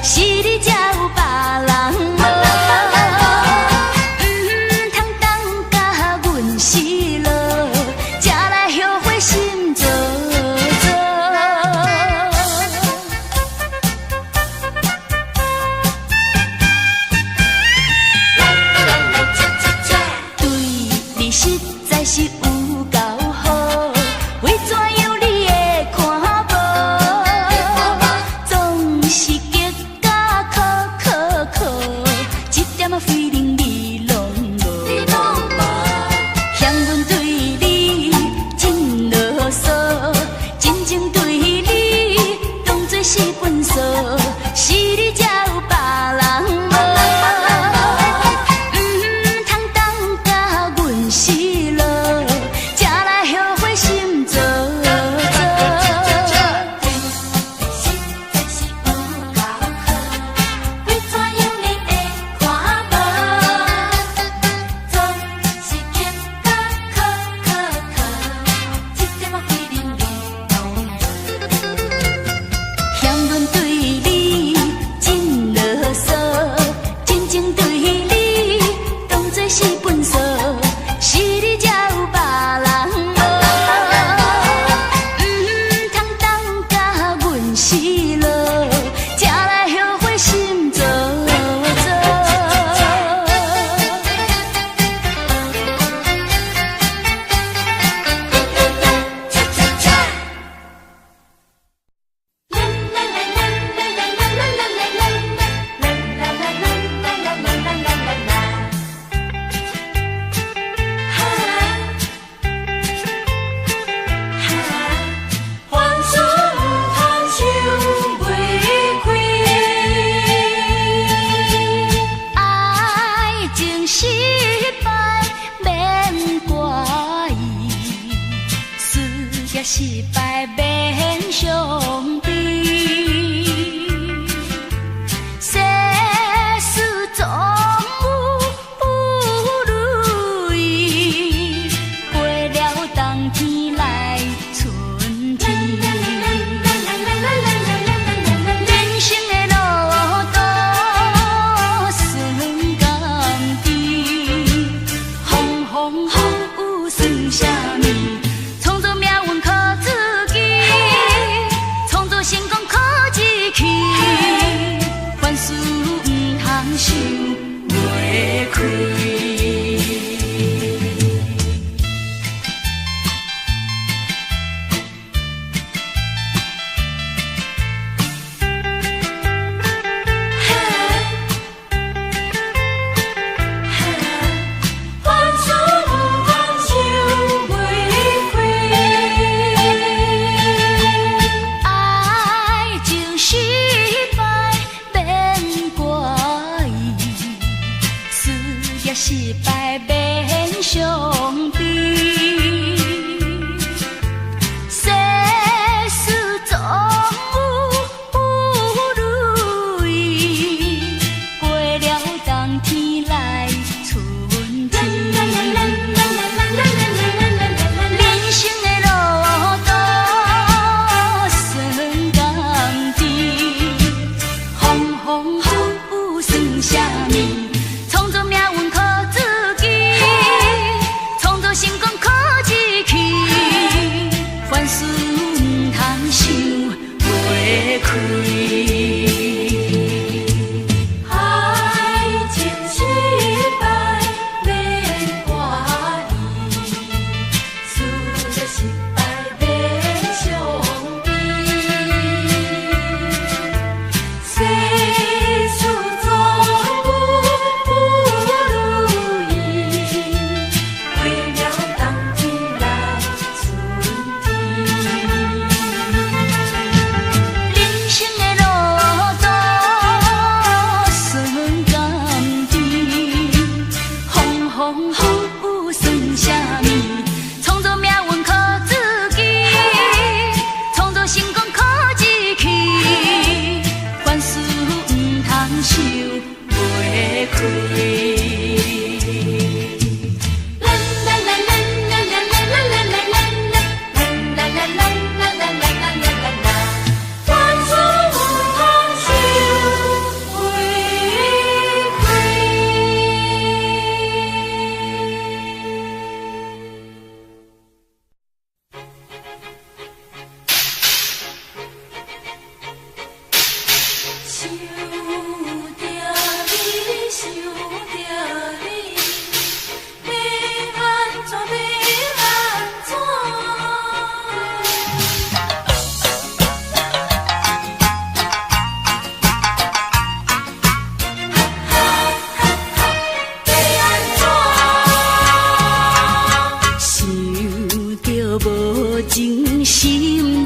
是你才有別人無。毋通等甲阮失落，才來後悔心做做。對你實在是有夠好，為怎樣你會看無？總是激甲哭，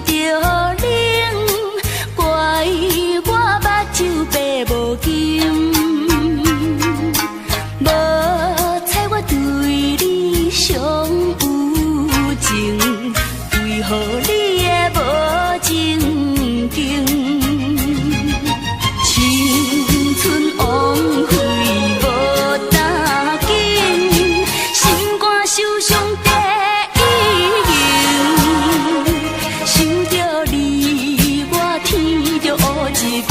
著冷，怪我目睭白無金。無彩我對你尚有情，為何你會無情景？青春枉費無擔緊，心肝受傷第一形。想著你，我天就烏一爿，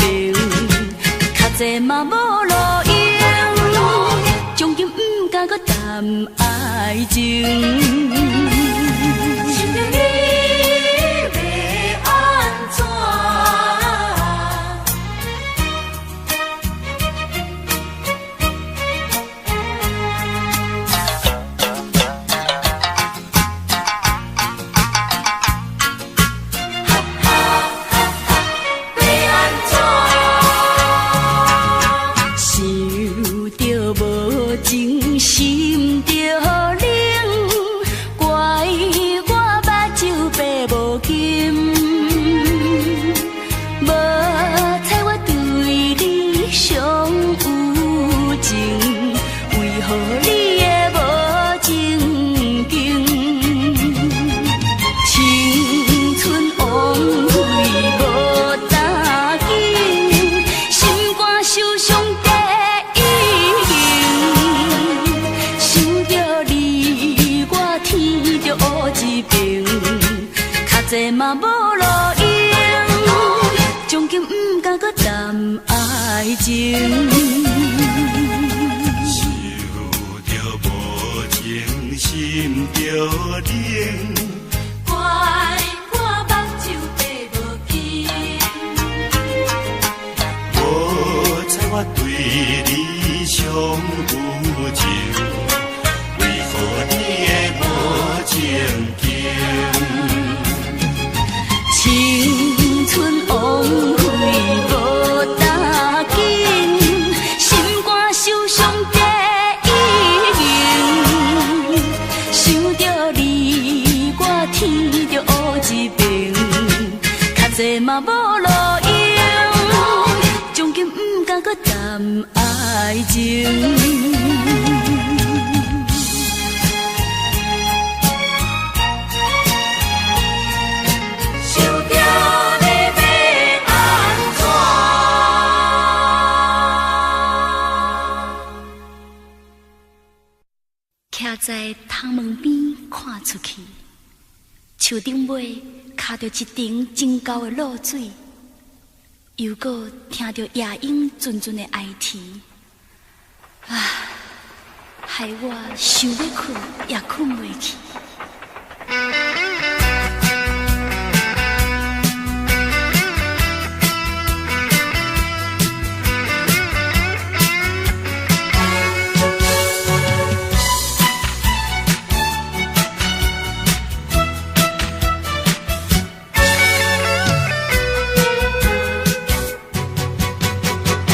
較濟嘛無路用，將今毋敢閣談愛情。想著你欲按怎？欲按怎？想著無情，心著冷，怪我目睭白無金。無彩我對你尚有情，為何你會無情景？青春枉費無擔緊，心肝受傷第一形。想著你，我天就烏一爿，較濟嘛無路用，將今毋敢閣談愛情。想著無情，心著冷。怪我目睭白無金。無彩我對你尚有情，為何你會無情景？青春枉費無擔緊，心肝受傷第一形。想著你，我天就烏一爿，較濟嘛無路用，將今毋敢閣談愛情。想著你欲按怎？徛在窗門邊看出去，樹頂尾卡著一陣真厚的露水，又閣聽著夜鶯陣陣的哀啼，啊，害我想欲睏也睏袂去。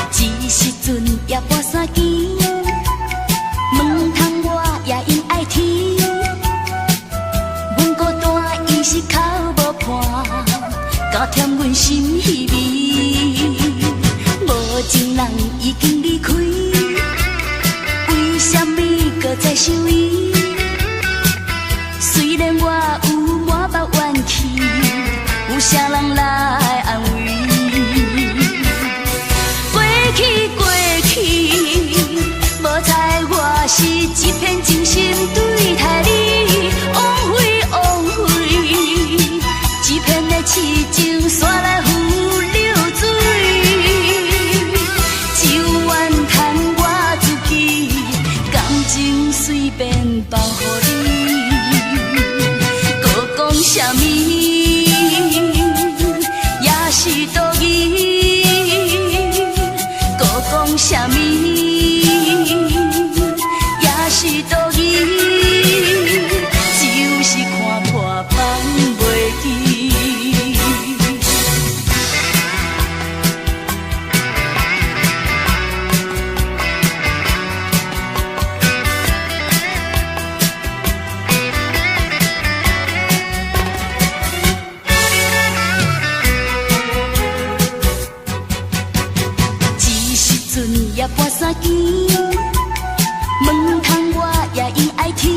這時陣夜半三更，門窗外夜鶯哀啼，阮孤單伊是哭無伴，加添阮心稀微。無情人已經離開，為啥物閣再想伊？雖然我有滿腹怨氣，有啥人來安慰？過去過去，無彩我是一片真心對待你，枉費枉費，一片的痴情煞來付流水，只有怨嘆我自己，感情隨便放予你，閣講啥物也是多餘。閣講啥物也是多餘，就是看破放袂記。半山墘，门窗我也用爱天。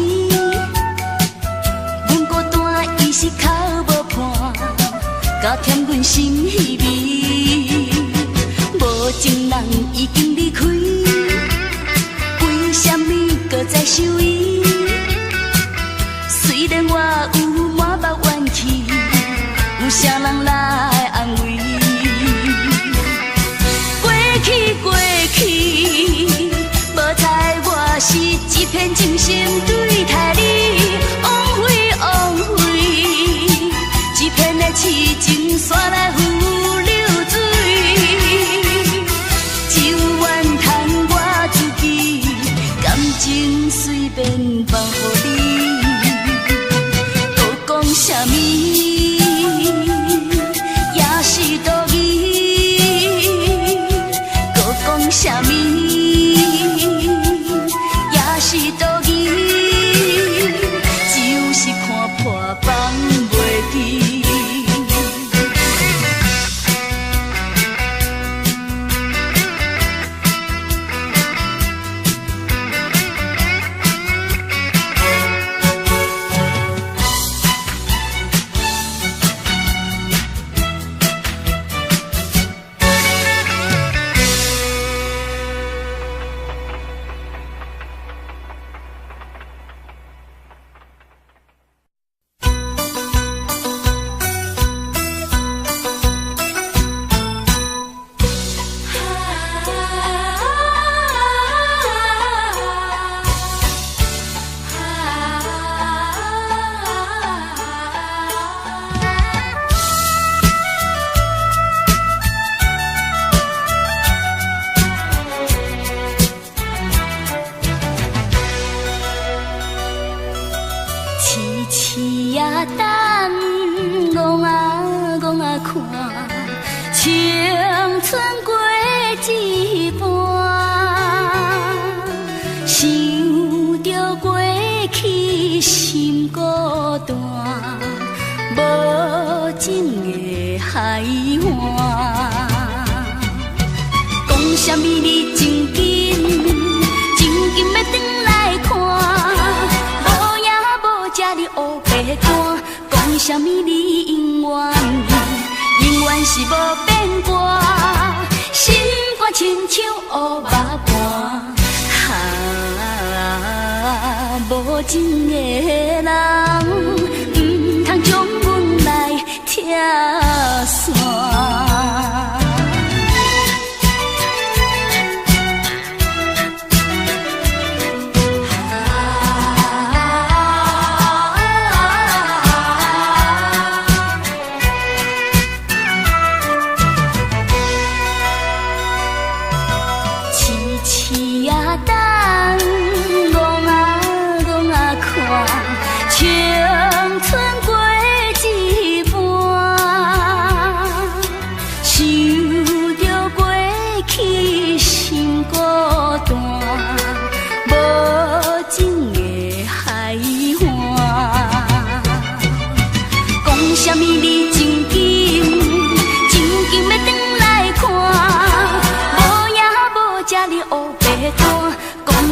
阮孤单，伊是哭无伴，加添阮心稀微。无情人已经离开，为啥物阁再想伊？虽然我有满目怨气，有啥人来安慰？过去过去，无彩我是一片真心对待你，枉费枉费，一片的痴情煞来付流水，只有怨叹我自己，感情随便放予你，阁讲啥物也是多余，阁讲啥物也是多余，就是看破放袂记。痴痴啊等，戆啊戆啊看，青春过一半，想著过去心孤单，无情的海岸。讲啥物你真紧，真紧欲转来看。你乌白干，讲啥物你永远，永远是无变卦，心肝亲像乌肉盘，哈，无情的人，毋通将阮来拆散。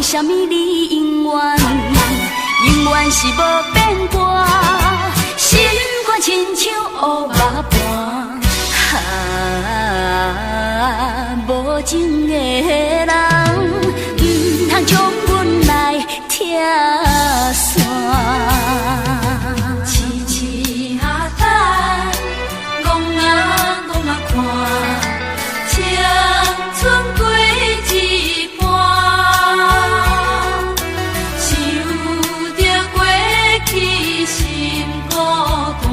啥物你永远，永远是无变卦，心肝亲像乌肉盘，哈，无情的人，毋通将阮来拆散。痴痴啊等，戆啊戆啊看，青春过一半。想著过去心孤单，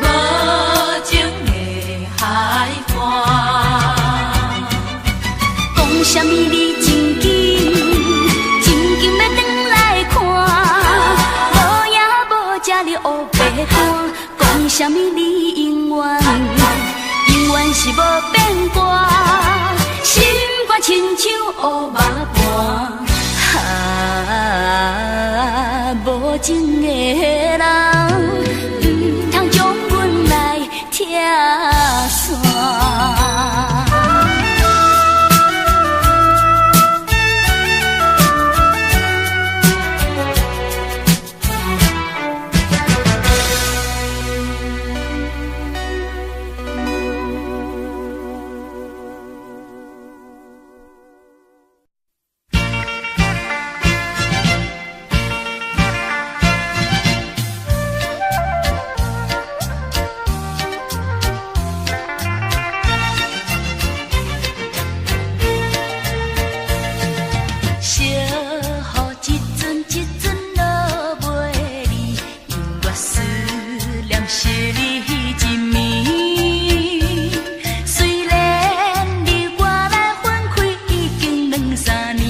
无情的海岸。讲啥物你真紧，真紧欲转来看，无影无迹你乌白干。讲啥物你永远，永远是无变卦，心肝亲像乌肉盘，哈，无情的人，毋通将阮来拆散。一暝。雖然你我來分開已經兩三年，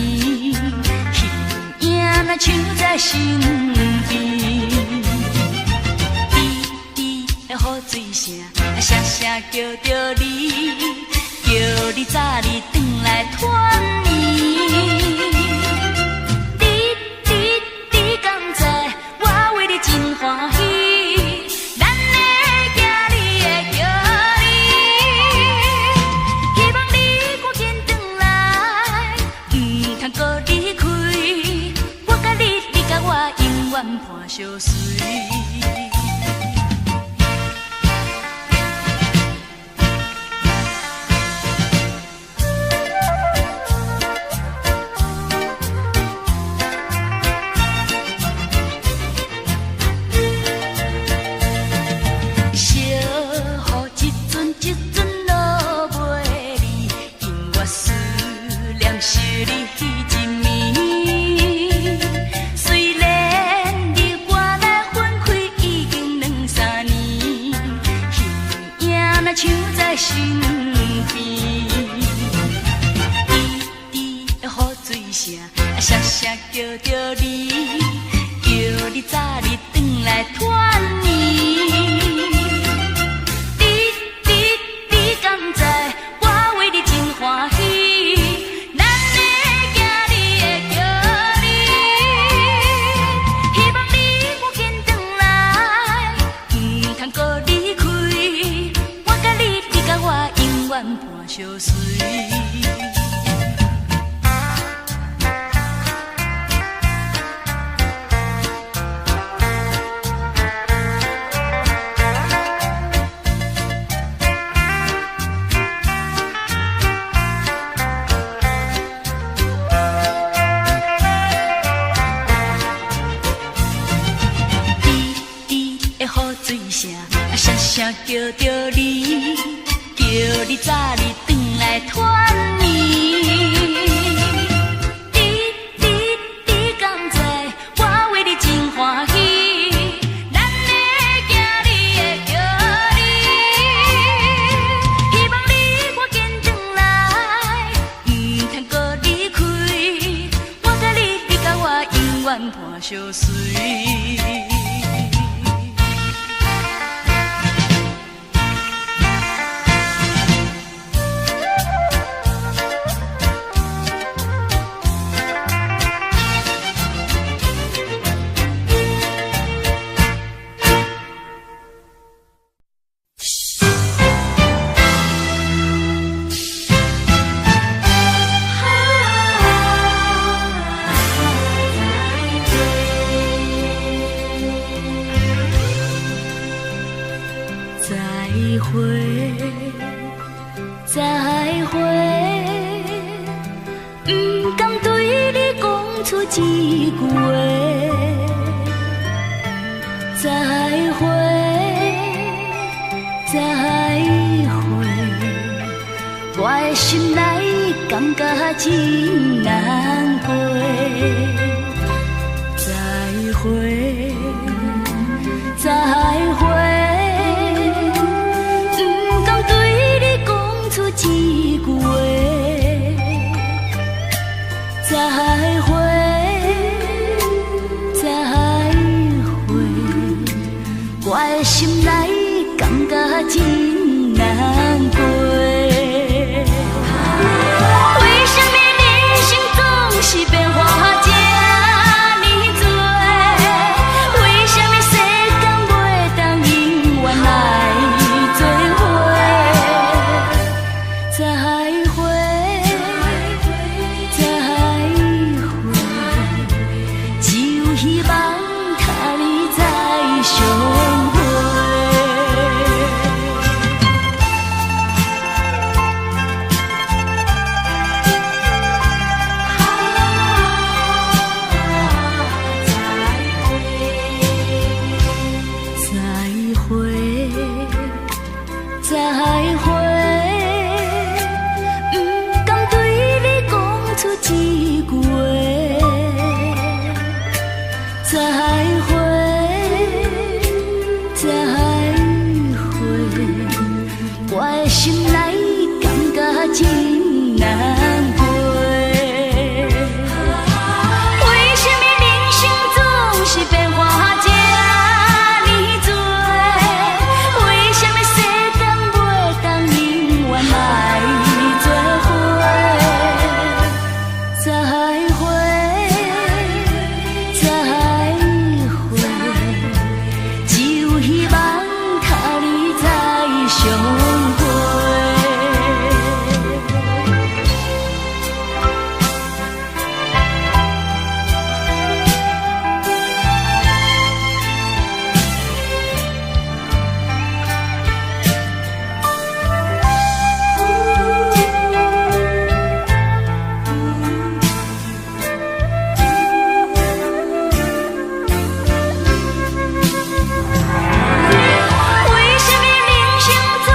彼影若像在身邊。滴滴的雨水聲，聲聲叫著你，叫你早日轉來團圓。你你你敢知，我為你真歡喜，咱的囝兒會叫你，希望你趕緊轉來，毋通閣離開。我佮你，你佮我，永遠伴相隨。小雨一陣一陣落袂離，因我思念惜你彼一暝。雖然你我來分開已經兩三年，彼影若像在身邊。滴滴的雨水聲，聲聲叫著你，叫你早日轉來團圓。你你你敢知，我為你真歡喜，咱的囝兒會叫你，希望你趕緊轉來，毋通閣離開。我佮你，你佮我，永遠伴相隨。滴滴的雨水聲，聲聲叫著你，叫你早日轉來團圓。你你你敢知，我為你真歡喜，咱的囝兒會叫你，希望你趕緊轉來，毋通閣離開。我佮你，你佮我，永遠伴相隨。再會，再會，毋甘對你講出一句話。再會，再會，我的心內感覺真難過。再會，再會，毋甘對你講出一句話。再會，再會，我的心內感覺真難過。為什麼人生總是變化這呢多？為什麼世間袂當永遠來做伙？再會，再會，只有希望佮你再相會。再會，再會，毋甘對你講出一句話。再會，再會，心內感覺真難過。為什麼人生總是變化這呢多？為什麼世當袂當永遠來做伙？再會，再會，只有希望佮你再相會。為什麼人生總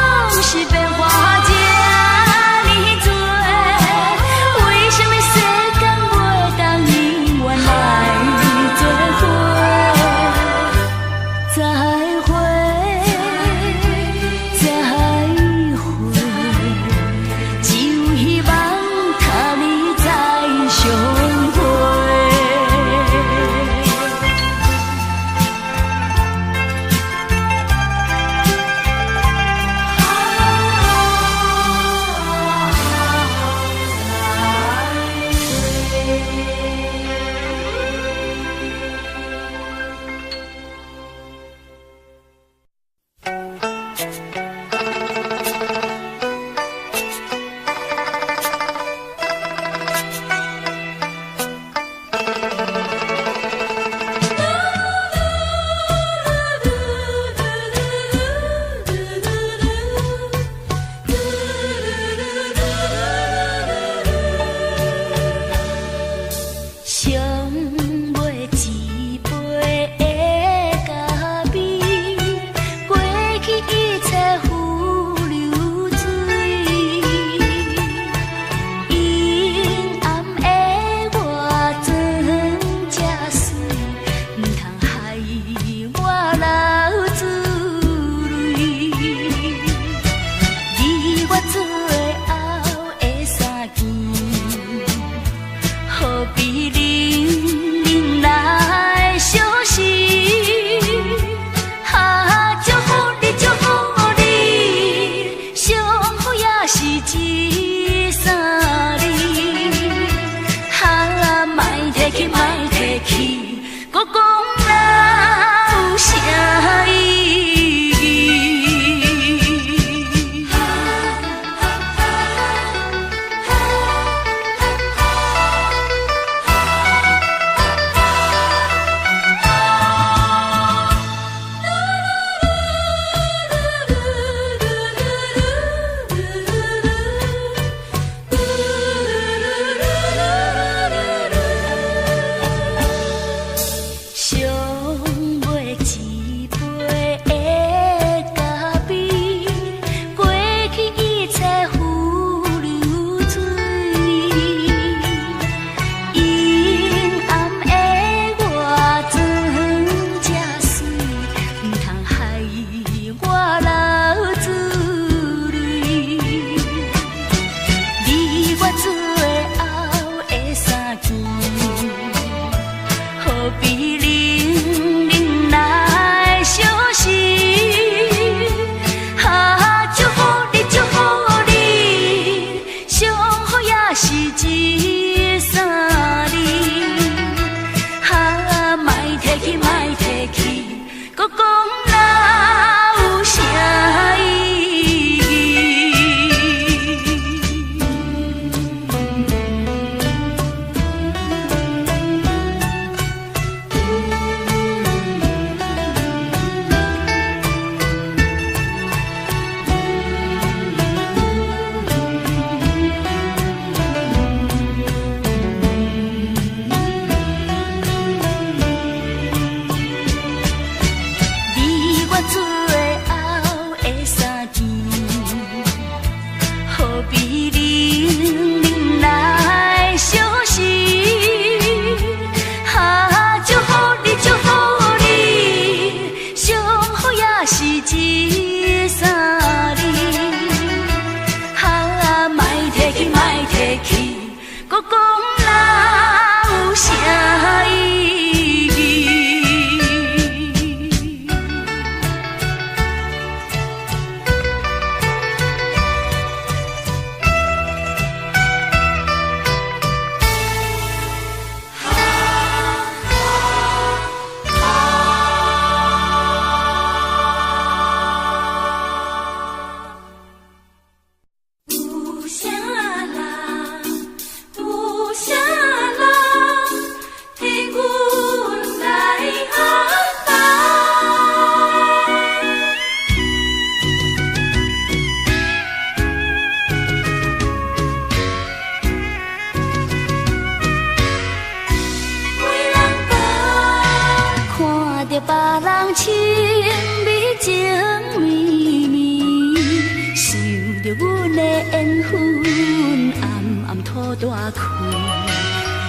大開，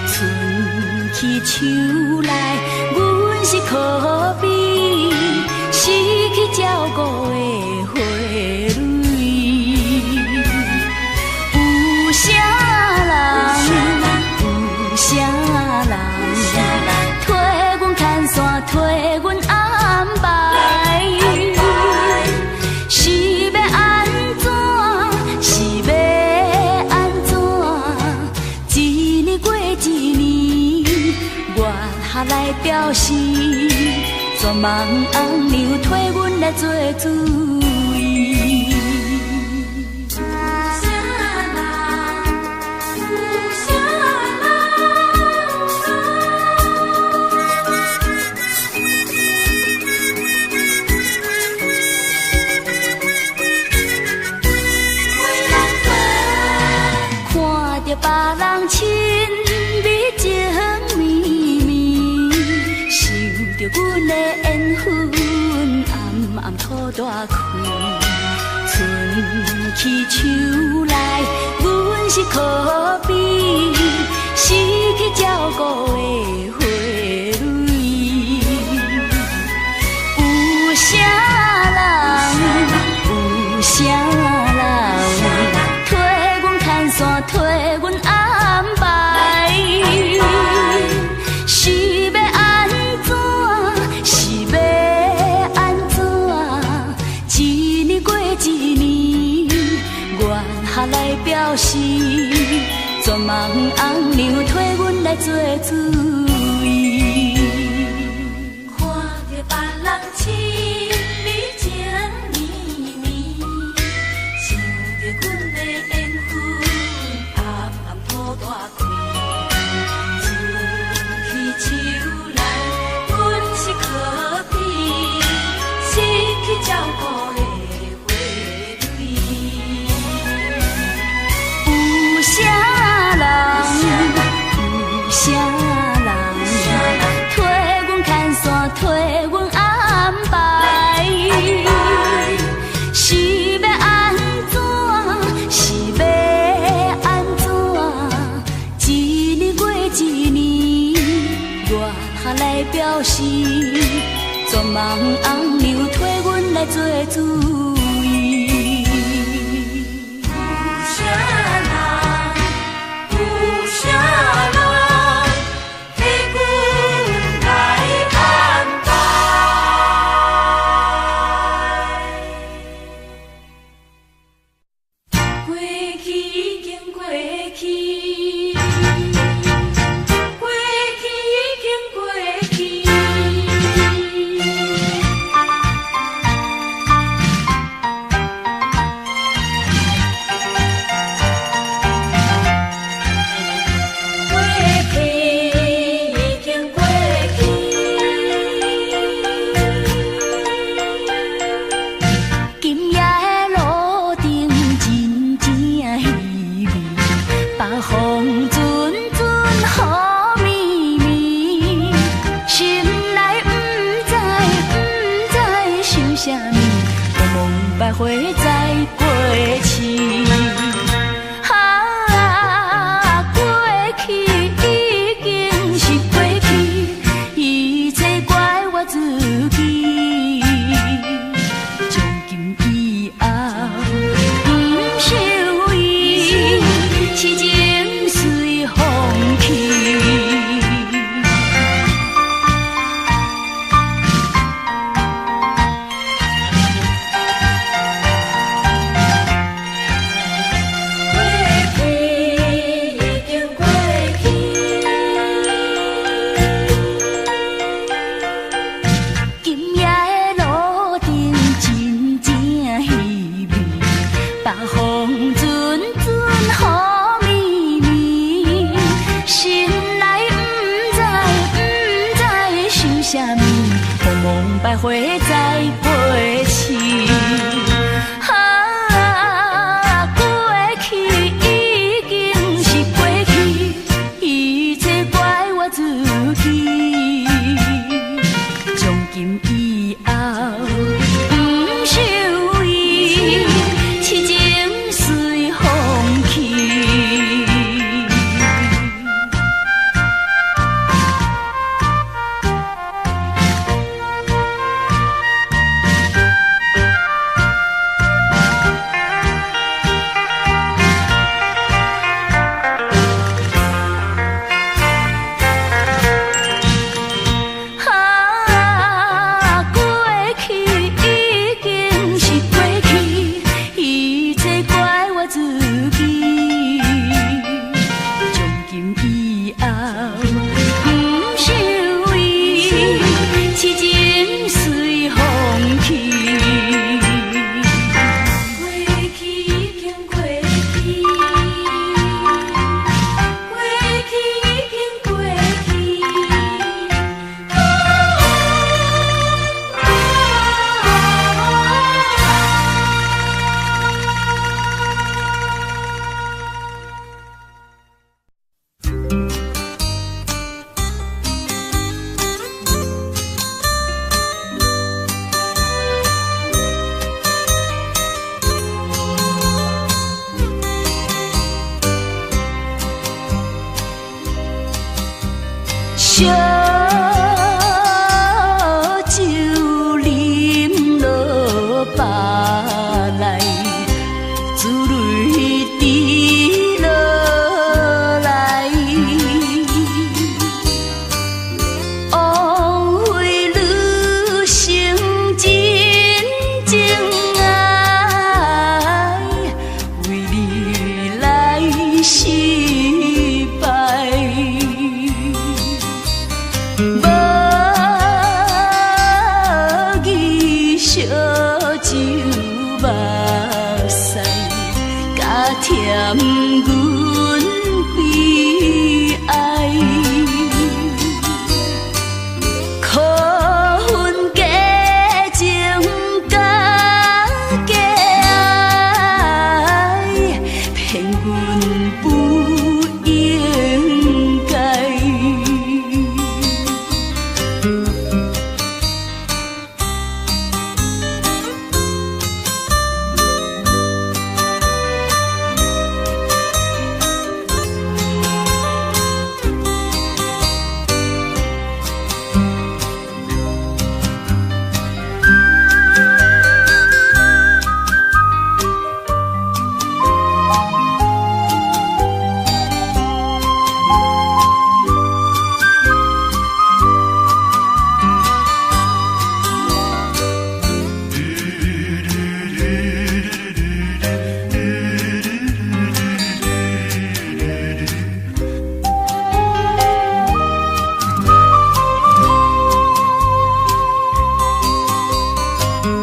伸起手來，阮是可悲，失去照顧的花蕊。有啥人？有啥人？替阮牽線，替阮安排？是欲按怎？是欲按怎？一年過一年，月下來表示，絕望翁娘替阮來做主意。有啥人？有啥人？为人分。看著別人親密情綿綿，想著阮的緣分，暗暗吐大開。伸起手來，阮是可悲，失去照顧的花蕊。有啥人？有啥人？替阮牽線，替阮安排？是欲按怎？是欲按怎？一年過一年，月下來表示，絕望翁娘替阮來做主意。看著別人親密情綿綿，想著阮的緣分，暗暗吐大開。伸起手來，阮是可悲，失去照顧的花蕊。有啥人？有啥人？替阮牽線，替阮安排？是欲按怎？是欲按怎？一年過一年，月下來表示，絕望翁娘替阮來做主意。有啥人？有啥人？替阮來安排？過去已經過去，過去已經過去。過去已經過去。今夜的路燈真正稀微，北風陣陣雨綿綿，心內毋知毋知想啥物，茫茫徘徊在過去。啊，過去已經是過去，一切怪我自己。從今以後，毋想伊，痴情隨風去。過去已經過去。今夜的路燈真正稀微，北風陣陣雨綿綿，心內毋知毋知想啥物，茫茫徘徊在過去。啊，過去已經是過去，一切怪我自己。從今以後，毋想伊，痴情隨風去。自己。從今以後，毋想伊，痴情隨風去。過去已經過去，過去已經過去。燒酒啉落腹內，珠淚滴落來。枉費女生真情愛，為你來失敗。無義燒酒目屎，加添阮悲哀。可恨假情假假愛，騙阮不應該。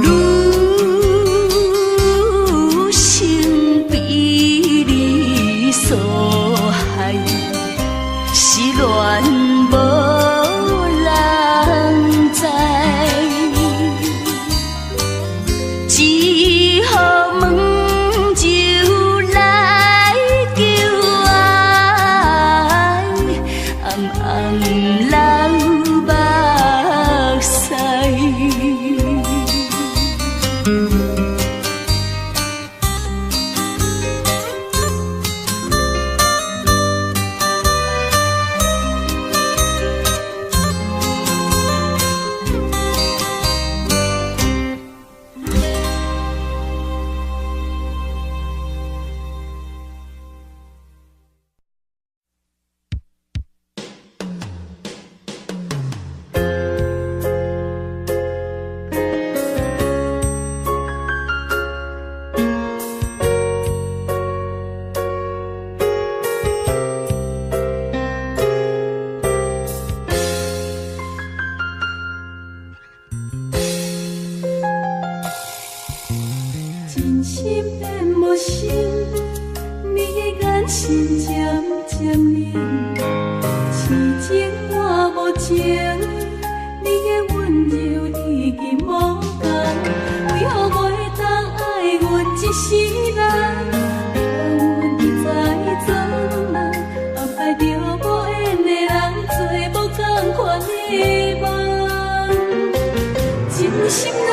女生被你所害，失戀無人知，只好問酒來求愛，暗暗流目屎。真心變無心，你的眼神漸漸冷，痴情換無情，你的溫柔已經無仝，為何袂當愛阮一世人？予阮一再作夢，安排著無緣的人做無仝款的夢，真心人。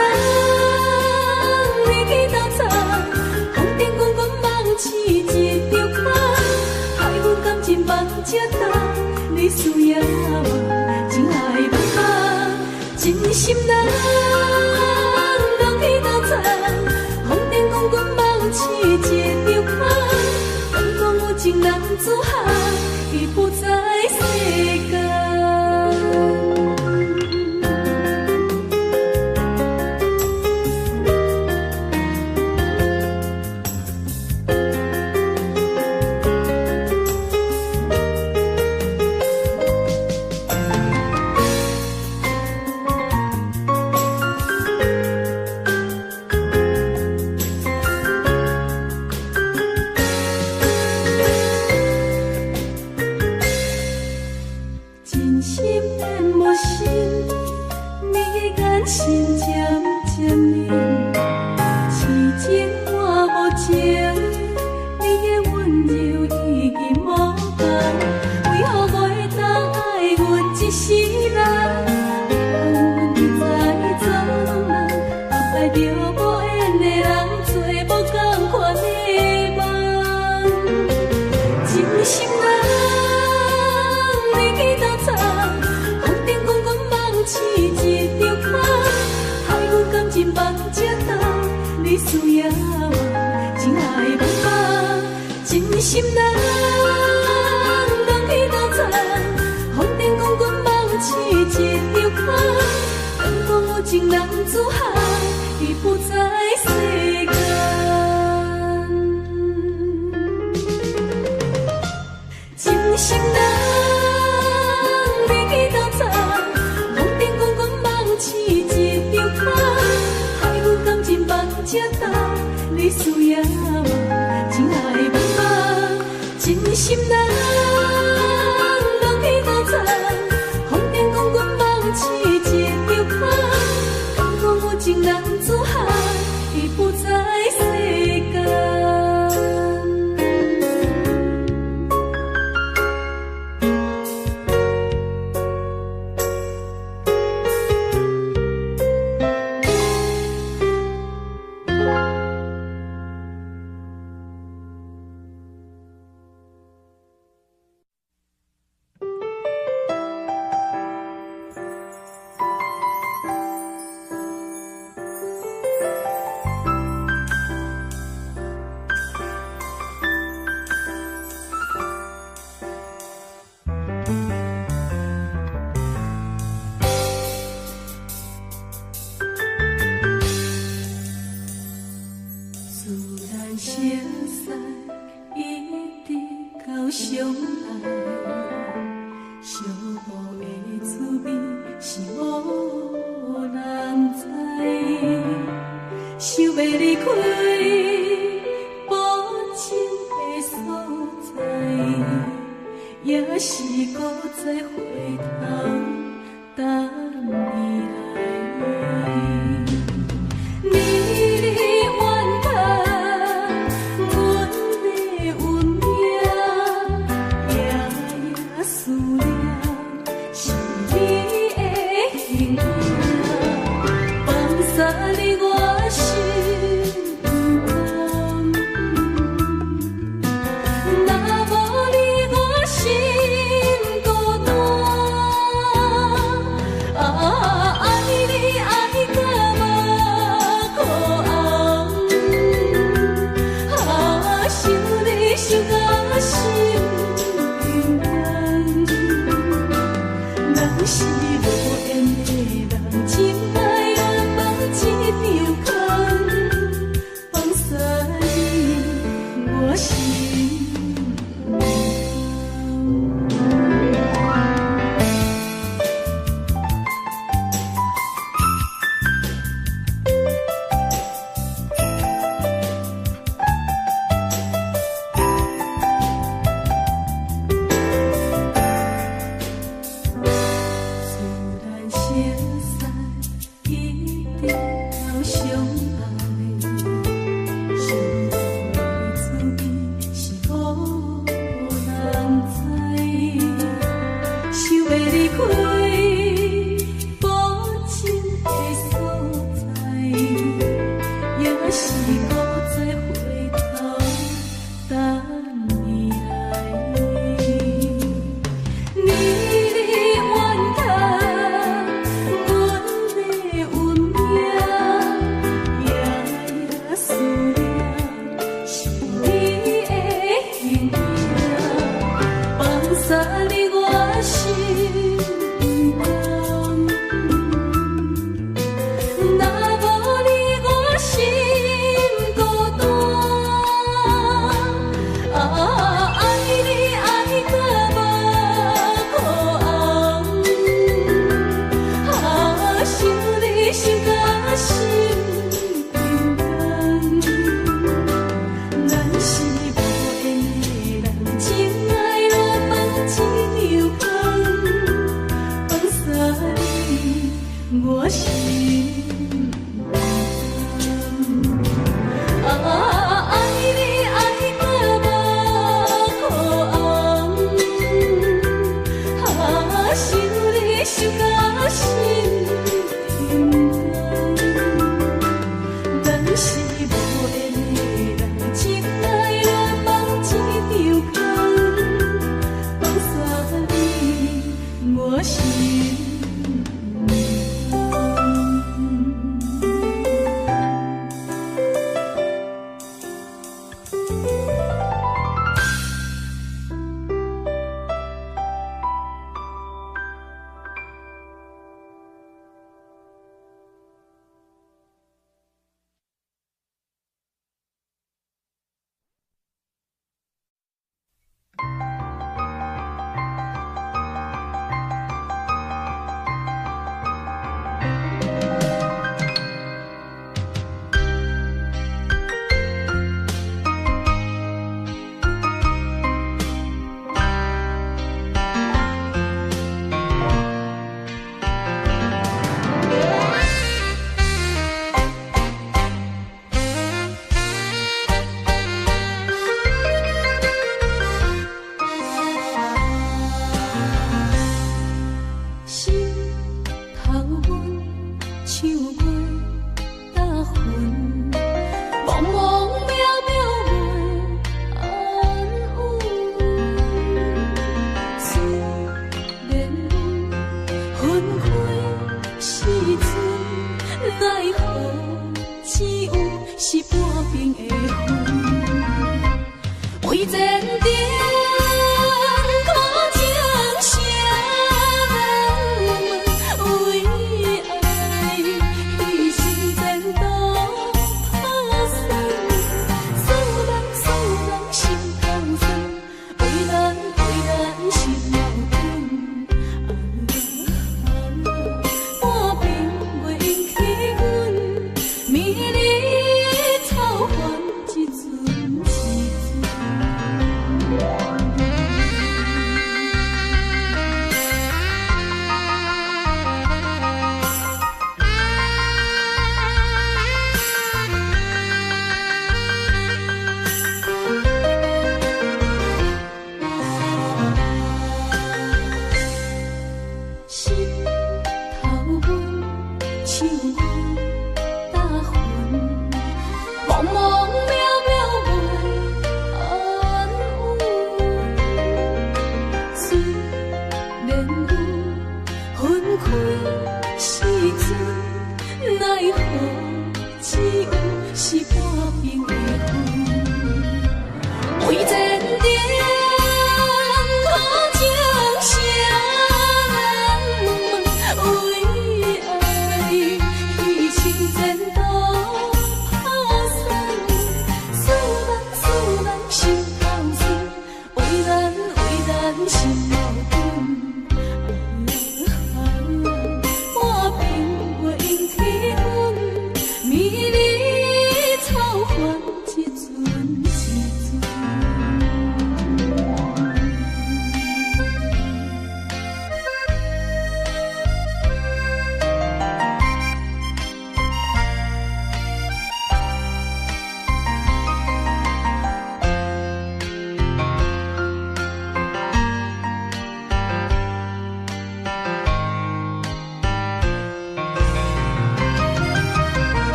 你去斗藏，風頂滾滾夢醒一張空，害阮感情放這重，你需要嗎？情愛茫茫，真心人，人去斗藏，風頂滾滾夢醒一張空，敢講有情男子漢，已不在世間。真心人，人去斗阵，风尘滚滚梦醒一场空。敢讲有情男子汉，已不在世间。真心人，你去斗阵，风尘滚滚梦醒一场空。害阮感情放这重，你需要吗？情爱茫茫。真心人，人去斗阵，风尘滚滚梦醒一场空。敢讲有情男子汉，已不在世间。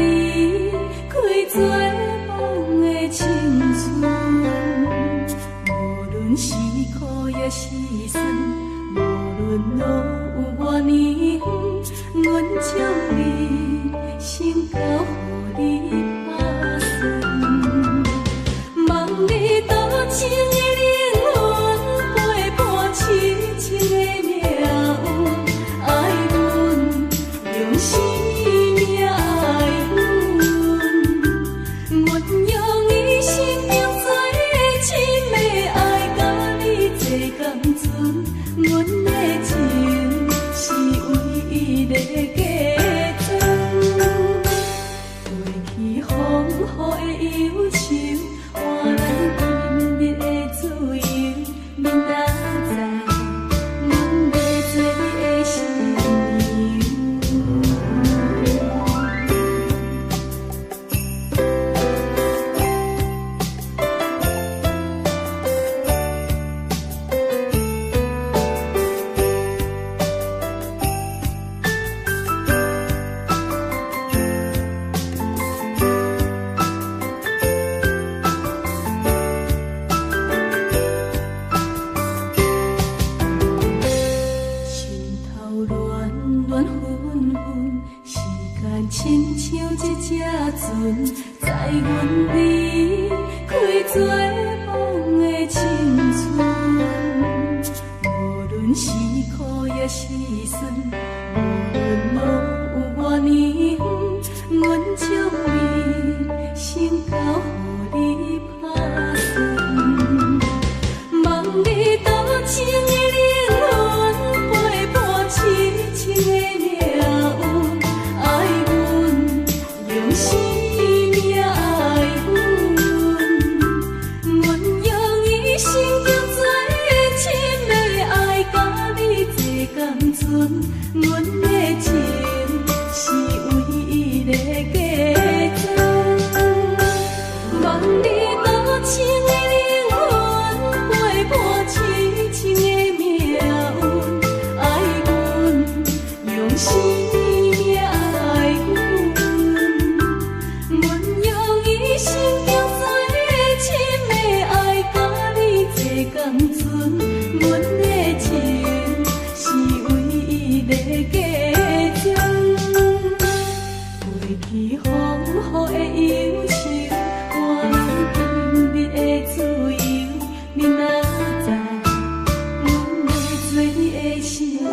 離開做夢的青春。無論是苦抑是酸，無論路有偌呢遠，阮將你先交予你拍算。望你多情的靈魂，陪伴痴情的命運，愛阮用生命愛阮，阮用一生中最深的愛，共你做仝陣，阮的情是唯一的嫁妝。過去風雨的憂愁，換咱今日的自由。明仔載，阮欲做你的新娘。心頭亂亂紛紛，時間親像一隻船，載阮離開做夢的青春。無論是苦抑是酸，無論路有偌呢遠，阮將你先交予你拍算。望你多情的靈魂，陪伴痴情的命運，愛阮用生命愛阮，阮用一生中最深的愛，共你做仝陣，阮的情是唯一的嫁妝。望你多情的靈魂，陪伴痴情的命運，愛阮用生命愛阮，阮用一生中最深的愛，共你做仝陣，阮的情是唯一的嫁妝。過去風雨的憂愁，換咱今日的自由。明仔載，阮欲做你的新娘。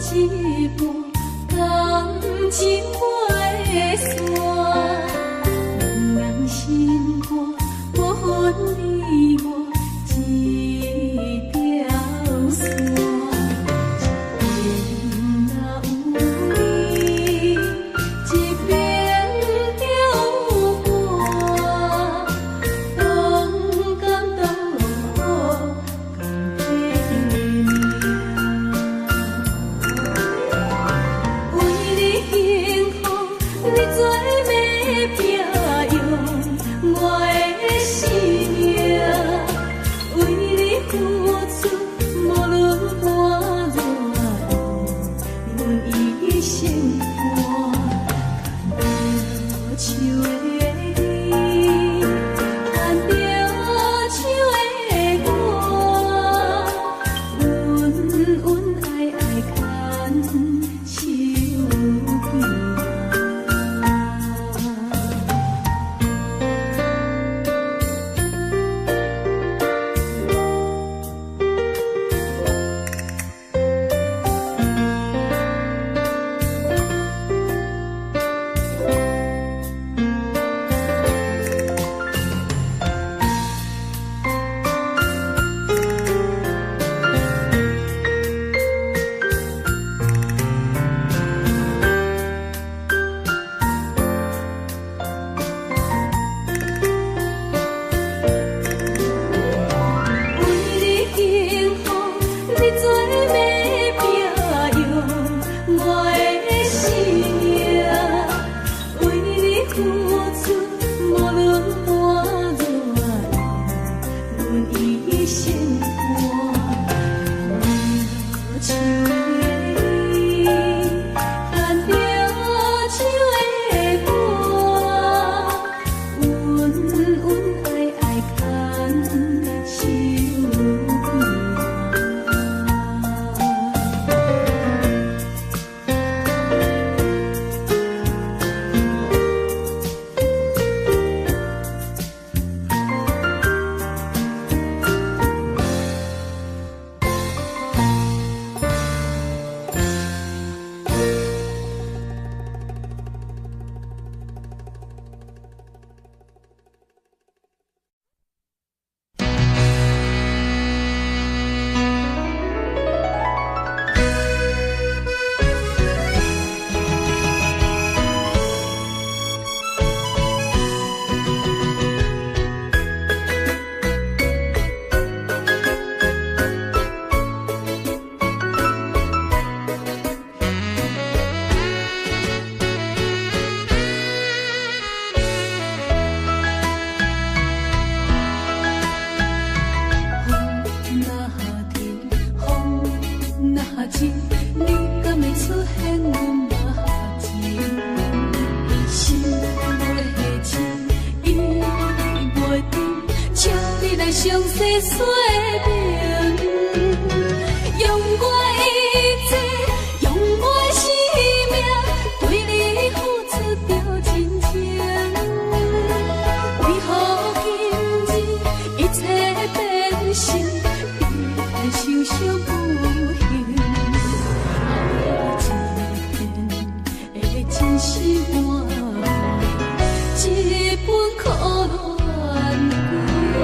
一半，感情袂散。两人心肝，无分你我这条线。一边若有你，一边就有我。当甘当苦，甘拼命。为你幸福，你做欲拼用我的生命。为你付出，无论活偌长，阮一生伴。牵着手的你，牵着手的我，恩恩爱爱牵手行。为你幸福，你做欲拼用我的生命。为你付出，无论活偌长，阮一生伴。牵着手的你，牵着手的我，恩恩爱爱牵手行。风若停，风若静，你敢会出现阮目前？心袂静，意袂定，请你来详细说明。用我一切，用我生命，对你付出著真情。为何今日一切变成悲哀受伤不幸？爱一片的真心换一份苦恋关。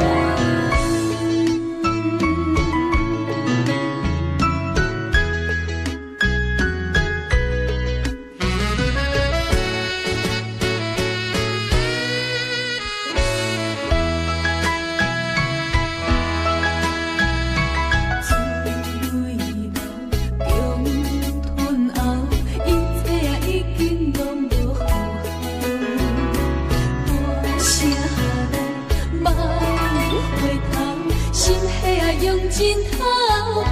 水流中吞后，一切啊已经拢无好。大声来，望回头，心血啊用尽透泡。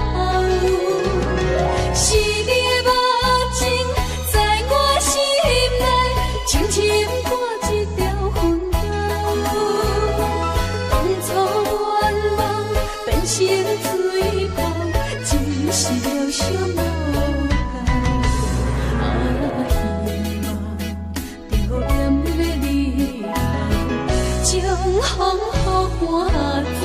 是你的目睛在我心内，深深挂一条痕沟。当初愿望变成水泡，真是料想无到。啊，希望着炎热的日头，将风雨赶走。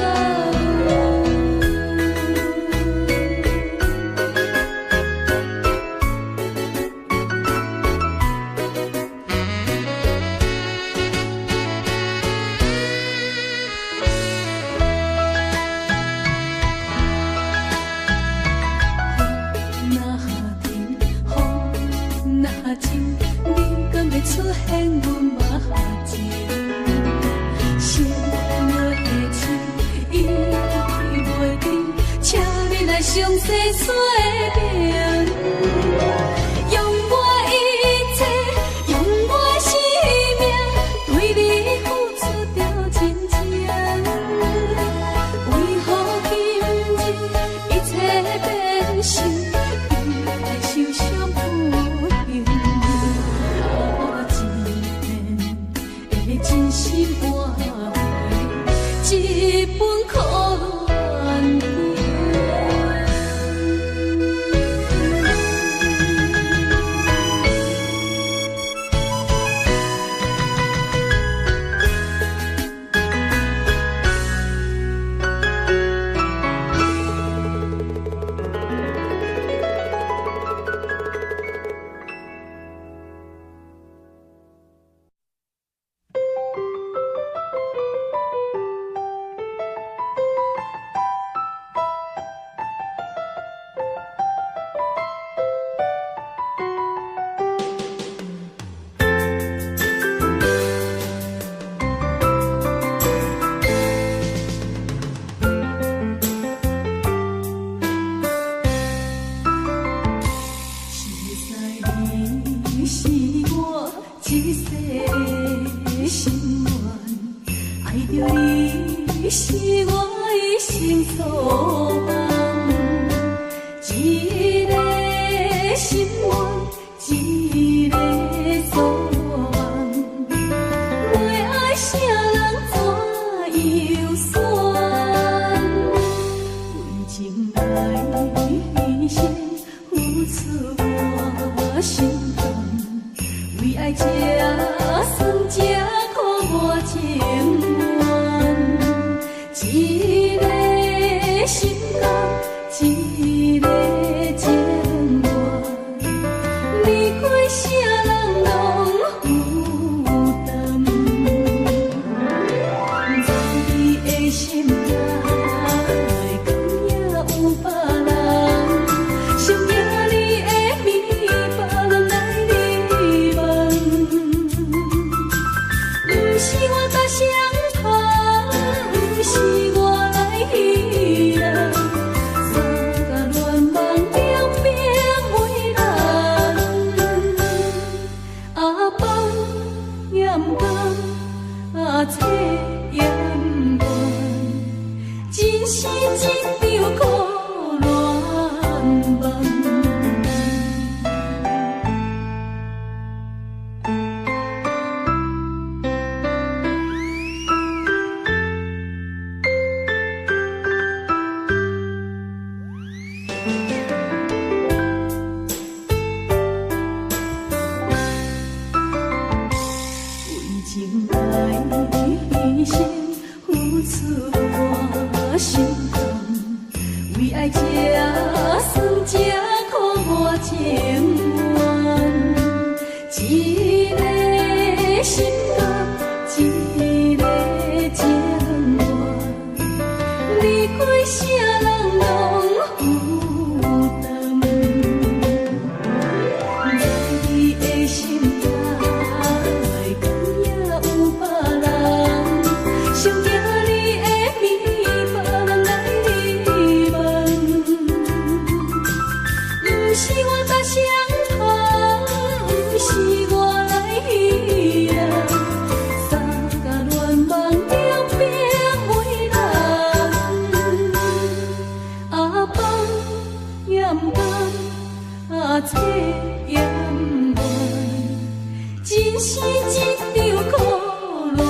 平，用我一切，用我生命，對你付出著真情。為何今日一切變成你來受傷不幸？我一片的真心換回一份苦戀情。熟似你是我一世的心願，愛著你是我一生所望。一个心願，一个所望，袂愛啥人怎樣選？為情來犧牲，付出我心甘，為愛這酸這苦我情願。一个心甘，一个情願，離開啥人攏負擔。不知你的心內，敢也有別人？想念你的暝，別人來你夢。毋是我搭雙旁，毋是我來彼人，三角戀夢兩邊為難。阿放也毋甘，阿找也毋願，真是一場苦戀夢。為情來犧牲，付出我心甘，為愛這酸這苦我情願。一個心甘，一個情願，離開啥人攏負擔。不知你的心內，敢也有別人？想念你的暝，別人來你夢。毋是我搭雙旁，毋是我來彼人，三角戀夢兩邊為難。阿放也毋甘，阿找也毋願，真是一場苦戀夢。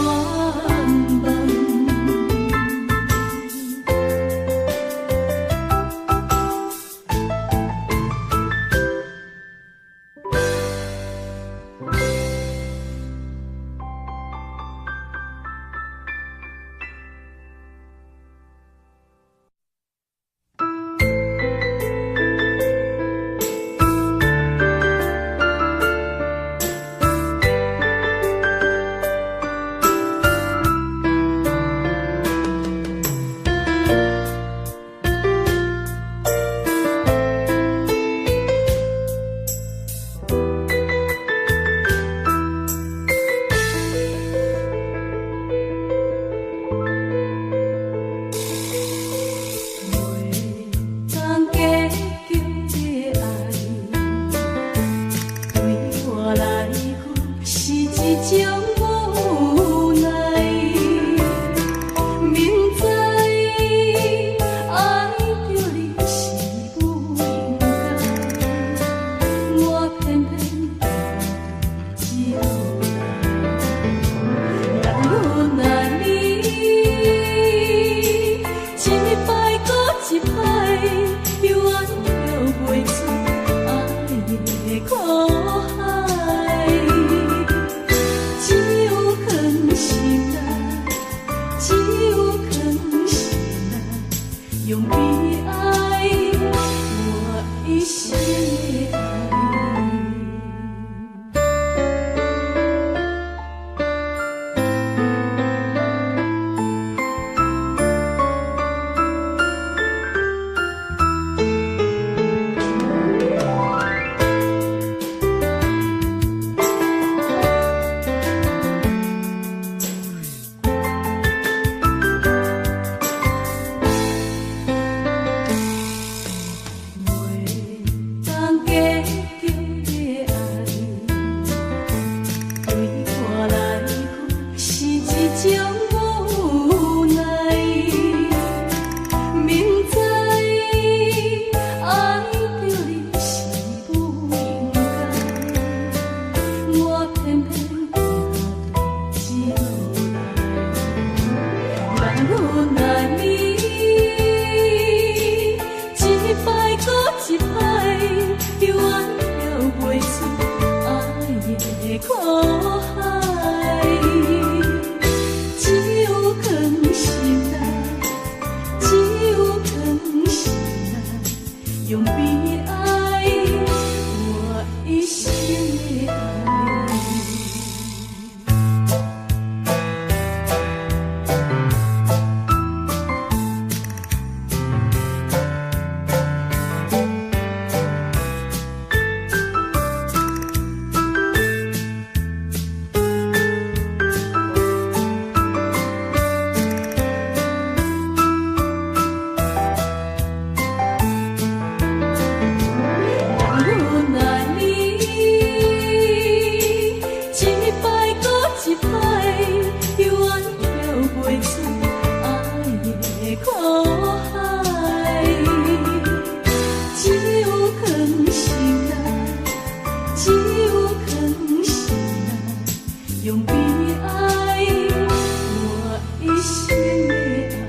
哀，我一生的愛。阮愛你，一擺閣一擺，猶原跳袂出愛的苦海。只有藏心內，只有藏心內，用悲哀，我一生的愛。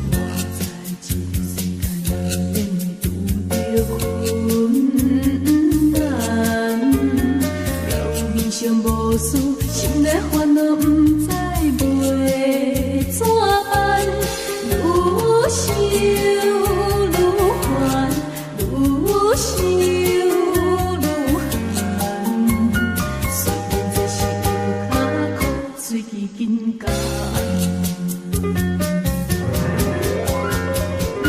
我在這世間難免會拄著困難，表面上無事，心內煩惱不知欲怎辦。愈想愈煩，愈想愈煩。雖然這是有較苦，喙齒緊咬。毋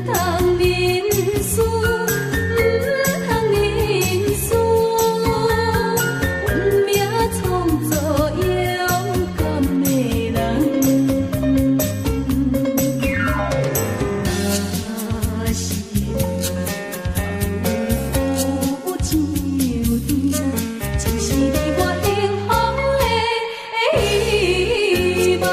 通認輸，毋通認輸，阮命創造勇敢的人。若是有上天，就是你我幸福的希望。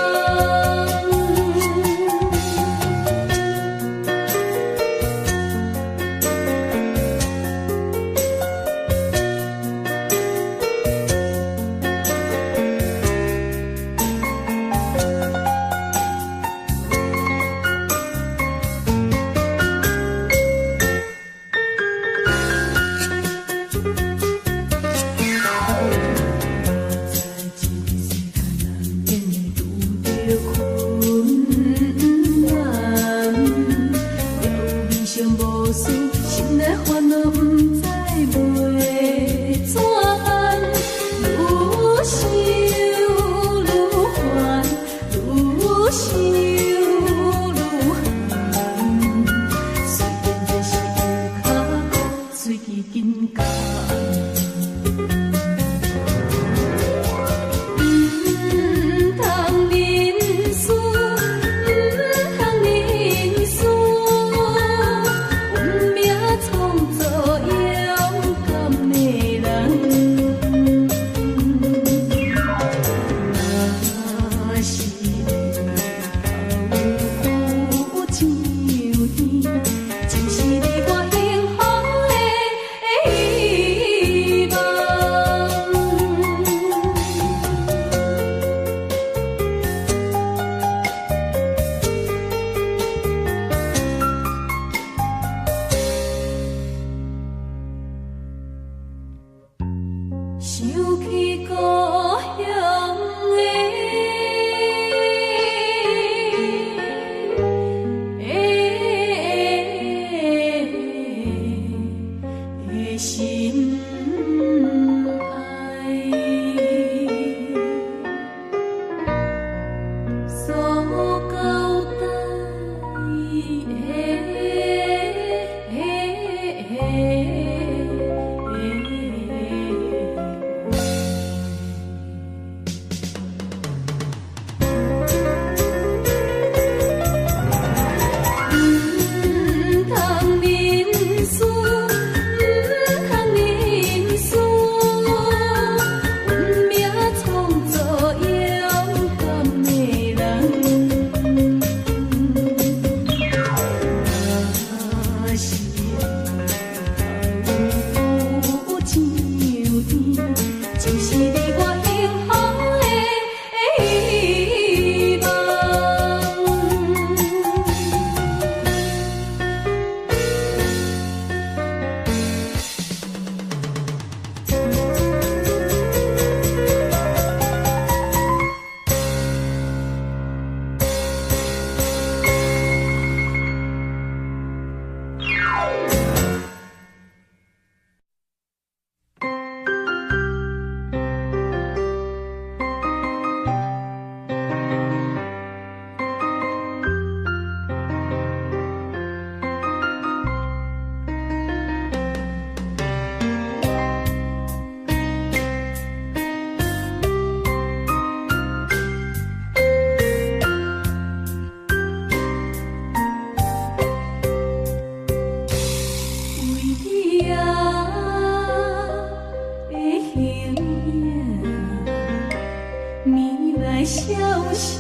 暝來痟想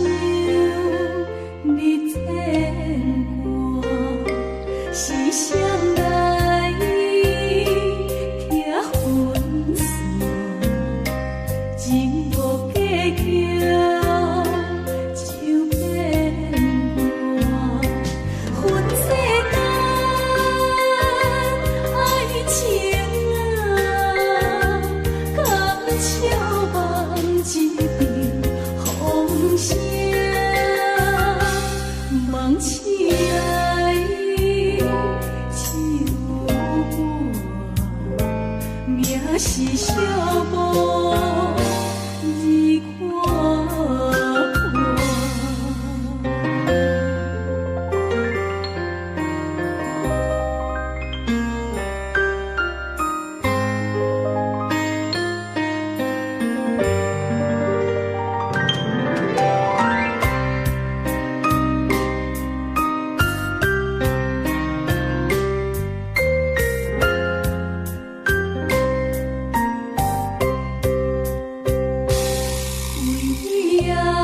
你牽掛，是誰來拆分線？情無計較就變卦，分世間愛情啊，敢笑夢一場風聲，夢醒來只有我，命是寂寞你看破。為你愛